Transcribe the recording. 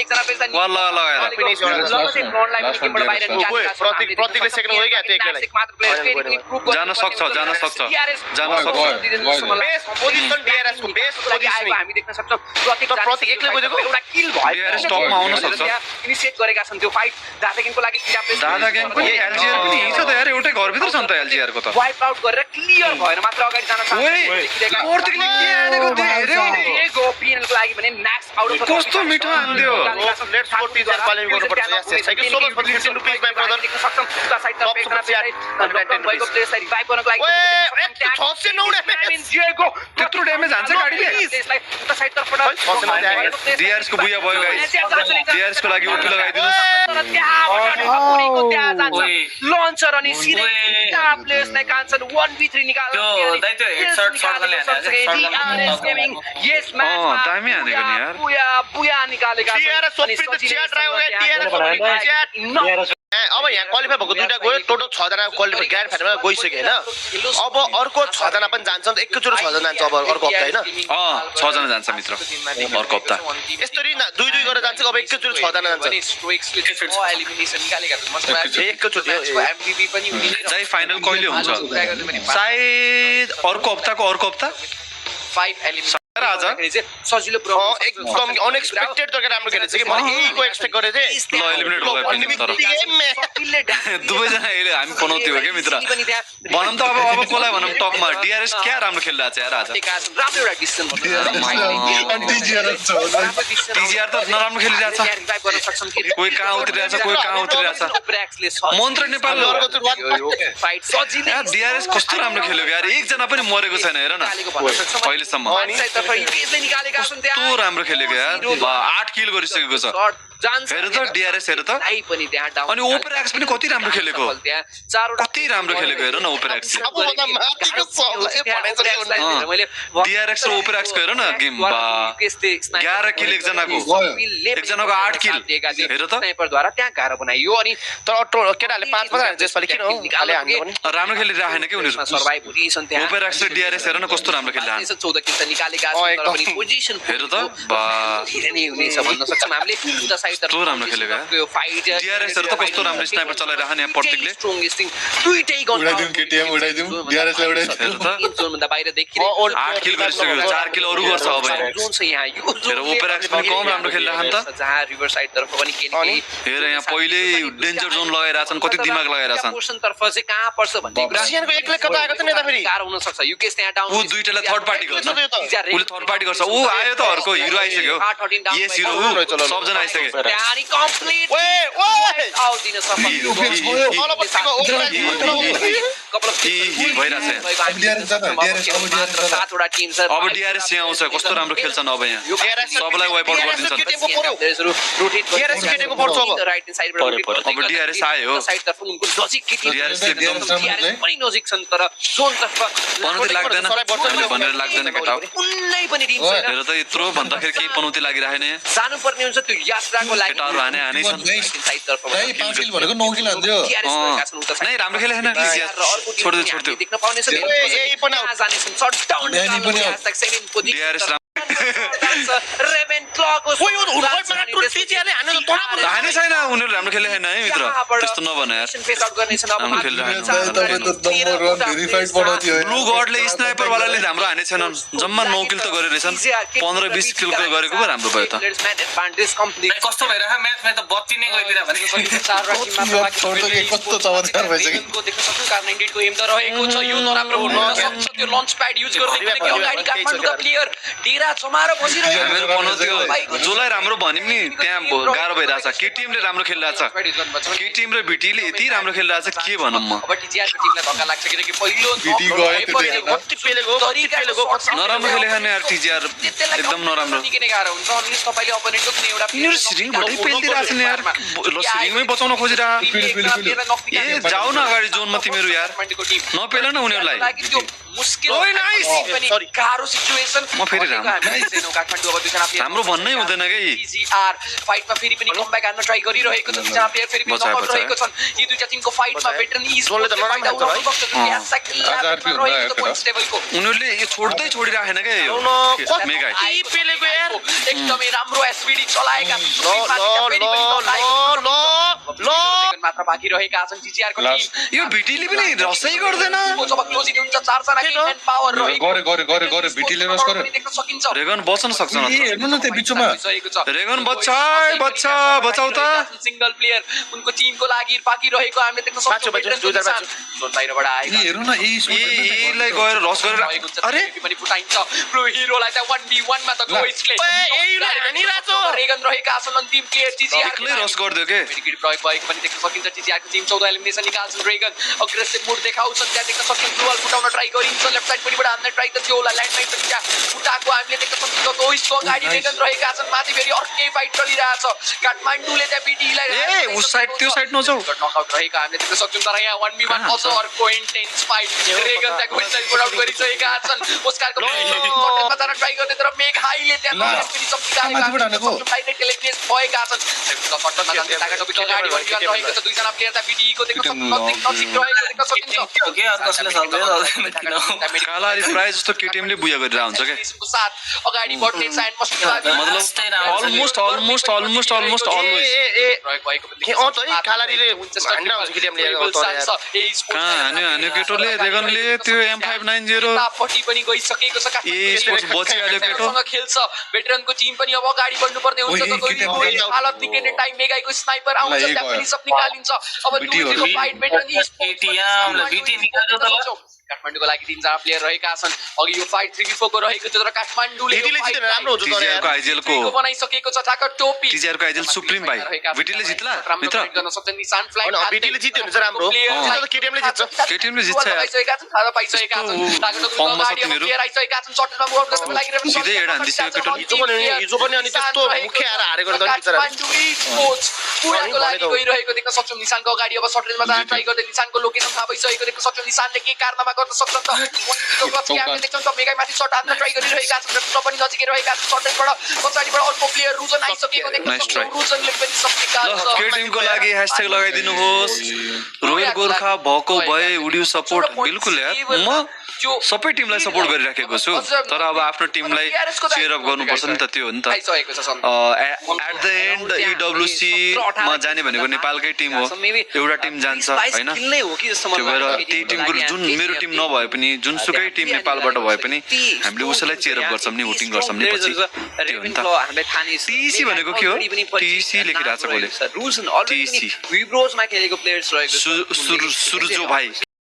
एकजना पेल्छ नि वाला लगाएर प्रतीकले सेकेन्ड हो क्या त्यो एक्लैलाई जान सक्छ बेस्ट पोजिसन डीआरएस को बेस्ट पोजिसन हामी देख्न सक्छौं प्रतीक एक्लै गएको एउटा किल भयो डीआरएस टपमा आउन सक्छ इनिशिएट गरेका छन् त्यो फाइट दादागिङको लागि दादा ग्याङ पनि एलजीआर पनि हिँड्छ त यार एउटै घरभित्र छ नि त एलजीआर को त वाइप आउट गरेर क्लियर भएर मात्र अगाडि जान सक्छ पोर्तुगलले के हानेको थियो ए गो पिएनको लागि भने म्याक्स आउट अफ कस्तो मिठो हान्दियो लेट्स गो टिजर क्वालिफाई गर्नुपर्छ यस साइकल सो मच फर 15 रुपैयाँ माइ ब्रदर देख्न सक्छौं उता साइड तर्फ एकजना प्लेयर भएको प्लेयरलाई रिभाइभ गर्नको लागि ओए 109 ड्यामेज दिएको त्यत्रो ड्यामेज हान्छ गाडीले त्यसलाई उता साइड तर्फबाट डीआरएस को बुया भयो गाइस डीआरएस को लागि ओपी लगाइदिनुस् लन्चर अनि सिधै प्लेयर्सलाई कान्छन् 1v3 निकाल्न त्यो हेडशट सर्कलले डीआरएस गेमिङ यस म्याच दामी हानेको नि यार बुया निकालेका डीआरएस सोप्रित च्याट रह्यो डीआरएस सोप्रित च्याट अब यहाँ क्वालिफाई भएको दुईटा गयो टोटल 6 जना क्वालिफाई ग्रान्ड फाइनलमा गइसक्यो हैन अब अर्को 6 जना पनि जान्छन् एकैचोटी 6 जना जान्छ अब अर्को हप्ता हैन 6 जना जान्छ मित्र अर्को हप्ता यसरी दुई दुई गरेर जान्छ अब एकैचोटी 6 जना जान्छ एकैचोटी एमभीपी पनि हुने चाहिँ फाइनल कहिले हुन्छ सायद अर्को हप्ताको अर्को हप्ता 5 एलिमिनेसन राजा सजिलो एकदम अनएक्सपेक्टेड तरिका राम्रो खेलेछ कि मैले यहीको एक्सपेक्ट गरे थिए ल एलिमिनेट भयो पनि तर दुवै जना हामी बनाउँथ्यौ के मित्र भनौं त अब कोलाई भनौं टपमा डीआरएस क्या राम्रो खेलिरहेछ यार आज राम्रो एउटा डिसिजन टिजिआर त नराम्रो खेलिरहेछ कोही कहाँ उत्रिरहेछ कोही कहाँ उत्रिरहेछ मन्त्र नेपाल फाइट सजिलो डीआरएस कस्तो राम्रो खेल्यो यार एकजना पनि मरेको छैन हेर न अहिलेसम्म कस्तो राम्रो खेलेको यार 8 किल गरिसकेको छ हेर त डीआरएस हेर त अनि ओपरएक्स पनि कति राम्रो खेलेको कति राम्रो खेलेको हेर न ओपरएक्स डीआरएक्स र ओपरएक्स को हेर न गेम 11 किल एकजनाको 8 किल हेर त स्नाइपरद्वारा त्यहाँ गाह्रो बनाइयो अनि तर केटाले 5 मात्र हान्छ यसपालि किन हो हाले हान्नु पनि राम्रो खेलिरहेन के उनीहरु सर्भाइभ हुनेछन् त्यहाँ ओपरएक्स र डीआरएस हेर न कस्तो राम्रो खेलिरहेन 14 किल त निकालेका छन् तर पनि पोजिसन हेर त बा धेरै नै हुनेछ भन्न सक्छौं हामीले उता साइड कस्तो राम्रो खेलेको यो फाइट डीआरएस हेर त कस्तो राम्रो स्नाइपर चलाइरहेन यहाँ प्रत्येकले स्ट्रङेस्ट थिङ दुईटै गन उडाइदिउँ केटीएम उडाइदिउँ डीआरएस लाई उडाइदिउँ हेर त जोन भन्दा बाहिर देखिरहेको 8 किल गरिसक्यो 4 किल अरु गर्छ अब जोन छ यहाँ यो हेर ओपरएक्स पनि कम राम्रो खेलिरहेन त जहाँ रिभर साइड तर्फ पनि के हेर यहाँ पहिले डेन्जर जोन लगाइराछन् कति दिमाग लगाइराछन् पोर्सन तर्फ चाहिँ कहाँ पर्छ भन्ने कुरा रसियनको एकले कता आएको त नेता फेरि गाह्रो हुन सक्छ युकेश त्यहाँ डाउन ऊ दुईटालाई थर्ड पार्टी गर्छ उले थर्ड पार्टी गर्छ ऊ आयो त अर्को हिरो आइसक्यो यस हिरो सबजना आइसक्यो त्यहाँनी कम्प्लिट आउट दिन सक्छ सातवटा टिम छ अब डीआरएस यहाँ आउँछ कस्तो राम्रो खेल्छन् अब यहाँ सबलाई वाइप आउट गरिदिन्छन् राइट साइडबाट अब डीआरएस आयो साइड तर्फ उनको नजिक के डीआरएस एकदम पनि नजिक छन् तर जोन तर्फ पनौती लाग्दैन भनेर लाग्दैन केटा कुनै पनि टिम छैन हेर त यत्रो भन्दाखेरि केही पनौती लागिरहेन जानु पर्ने हुन्छ त्यो यात्राको लागि केटाहरु हाने छन् साइड तर्फबाट 5 किल भनेको 9 किल हान्थ्यो नै राम्रो खेले हैन छोड्दियो देख्न पाउने छ यही पनि जानेछन् shut down second position DRS रेभेन क्लक हाने छैन उनीहरु राम्रो खेले हैन है मित्र त्यस्तो नभन यार फेस आउट गर्नेछन् अब ब्लू गडले स्नाइपर वालाले राम्रो हाने छैनन् जम्मा 9 किल त गरे रहेछन् 15-20 किल गरेको पो राम्रो भयो त कस्तो भइरहा म्याचमा त बत्ती नै गइदिरा भने कस्तो चमत्कार भइसक्यो देख्न सक्छौं कार98 को एम त रहेको छ यो नराम्रो हुन सक्छ त्यो लन्च प्याड युज गर्दै किनकि अगाडि काठमाडौँका प्लेयर डेरा जमाएर बसिरहेको जोलाई राम्रो भनिम नि त्यहाँ गाह्रो भइरहेछ केटीएमले राम्रो खेलिरहेछ केटीएम र बीटीले यति राम्रो खेलिरहेछ के भनौं म अब टिजिआरको टिमलाई धक्का लाग्छ किनकि पहिलो नराम्रो खेलेन यार टिजिआर एकदम नराम्रो निकै गाह्रो हुन्छ अनि तपाईले अपोनेन्टको कुनै एउटा यिनीहरु सिरिङबाटै पेल्दिरहेछन् यार ल सिरिङमै बचाउन खोजिरा ए जाऊ न अगाडि जोनमा तिमीहरु यार नपेल न उनीहरुलाई मुस्किल ओइ नाइस पनि गाह्रो सिचुएसन म फेरि काठमाडौँ अब दुईजना प्लेयर हाम्रो भन्नै हुँदैन के टिजिआर फाइटमा फेरि पनि कमब्याक हान्न ट्राई गरिरहेको छ दुईजना प्लेयर फेरि पनि नकआउट रहेको छन् यी दुईटा टिमको फाइटमा भेटरन जोनले त नराम्रो हान्छ है। पोइन्ट्स टेबलको उनीहरूले यो छोड्दै छोडिराखेन क्या यो मेगा कति पेलेको यार एकदमै राम्रो एसपीडी चलाएका मात्र बाँकी रहेका छन् जिजिआरको टिम यो भिटीले पनि रसै गर्दैन जब क्लोजिङ हुन्छ 4 जना के एन्ड पावर रहेको गरे भिटीले रस गरे देख्न सकिन्छ रेगन बच्न सक्छ न हेर्नु न त्यो बिचमा रेगन बच्चा बचाउ त सिंगल प्लेयर उनको टिमको लागि बाँकी रहेको हामीले देख्न सक्छौं जोन बाहिरबाट आएको हेर्नु न यीलाई गएर रस गरेर अरे पनि फुटाइन्छ ब्लू हिरोलाई त 1v1 मा त गोइसले रेगन रहेका छन् अन्तिम प्लेयर जिजिआर एक्लै रस गर्दियो के मेडिकेट प्रयोग भएको पनि देख्न सकिन्छ जिजिआरको टिम 14 एलिमिनेसन निकाल्छन् रेगन अग्रेसिभ मुड देखाउँछन् त्यहाँ देख्न सकिन्छ ग्लोबल फुटाउन ट्राई गरिन्छ लेफ्ट साइड पछिबाट हान्ने ट्राई त थियो होला ल्यान्ड माइन पनि त्यहाँ फुटाको हामीले देख्न सकिन्छ गोइसको अगाडि रेगन रहेका छन् माथि फेरि अर्कै फाइट चलिरहेछ काठमाडौँले त्यहाँ बीटीलाई उस साइड त्यो साइड नजाऊ नकआउट रहेको हामीले देख्न सक्छौं तर यहाँ 1v1 अझ अर्को इन्टेन्स फाइट रेगन त्यहाँ गोइस साइड पुट आउट गरिसकेका छन् ओस्कारको सटलमा जान ट्राई गर्दै तर मेक हाइले त्यहाँ फेरि डाइरेक्ट एलिमिनेट भएका छन् सटलमा जाँदै तागत बिच अगाडि 1v1 रहेको छ दुईजना प्लेयर त्यहाँ बीटीको देख्न नजिक रहेको देख्न सकिन्छ के अर्कोले सक्दैन कालारी प्राय जस्तो केटीएमले बुया गरेर हुन्छ के साथ अगाडि बढ्ने साइड मतलब अलमोस्ट अलवेज कहाँ हान्यो केटोले रेगनले त्यो M590 पट्टि पनि गइसकेको छ ए स्पोर्ट्स बचिहाल्यो केटो खेल्छ भेटरनको टिम पनि अब अगाडि बढ्नु पर्ने हुन्छ त कोही हालत निकै टाइम मेगाइको स्नाइपर आउँछ त्यहाँ पनि सब निकालिन्छ अब दुईको फाइट भेटरन एटीएमले बीटी निकाल्यो त काठमाडौँको लागि 3 जना प्लेयर रहेका छन् अघि यो फाइट 3v4 को रहेको छ तर काठमाडौँले राम्रो हुन्छ टिजिआरको आइजेलको बनाइसकेको छ ढाका टोपी टिजिआरको आइजेल सुप्रिम भाइ भिटीले जित्ला मित्र गर्न सक्छ निशान फ्लाइट बीटीले जित्यो भने चाहिँ राम्रो केटीएमले जित्छ केटीएमले जित्छ पाइसकेका छन् खाना पाइसकेका छन् ढाका टोपीको अगाडि अब प्लेयर आइसकेका छन् शटलमा मुभ गर्नको लागि सिधै हेड हान्दिसक्यो केटो हिजो पनि अनि त्यस्तो मुख्य आएर हारेको त नि बिचरा पुराको लागि गइरहेको देख्न सक्छौं निशानको अगाडि अब शटलमा जान ट्राई गर्दै निशानको लोकेसन थाहा भइसकेको देख्न सक्छौं निशानले के कारनामा गर्न सक्छ त हामीले देख्छौं त मेगामाथि शट हान्न ट्राई गरिरहेका छन् र पनि नजिकै रहेका छन् शटलबाट पछाडिबाट अर्को प्लेयर रुजन आइसकेको देख्न सक्छौं रुजनले पनि सकिएका ल केटीएमको लागि ह्याशट्याग लगाइदिनुहोस् रोयल गोर्खा भएको भए उडियो सपोर्ट बिल्कुल यार म सबै टिमलाई सपोर्ट गरिराखेको छु तर अब आफ्नो टिमलाई चेयर अप गर्नुपर्छ नि त त्यो हो नि त एट द एन्ड EWC मा जाने भनेको नेपालकै टिम हो एउटा टिम जान्छ हैन त्यो भएर त्यही टिमको जुन मेरो टिम नभए पनि जुनसुकै टिम नेपालबाट भए पनि हामीले उसैलाई चेयर अप गर्छौं नि भोटिङ गर्छौं नि पछि त्यो हो नि त टीसी भनेको के हो टीसी लेखिरहेछ कोले टीसी विब्रोजमा खेलेको प्लेयर्स रहेको सुरुजो भाइ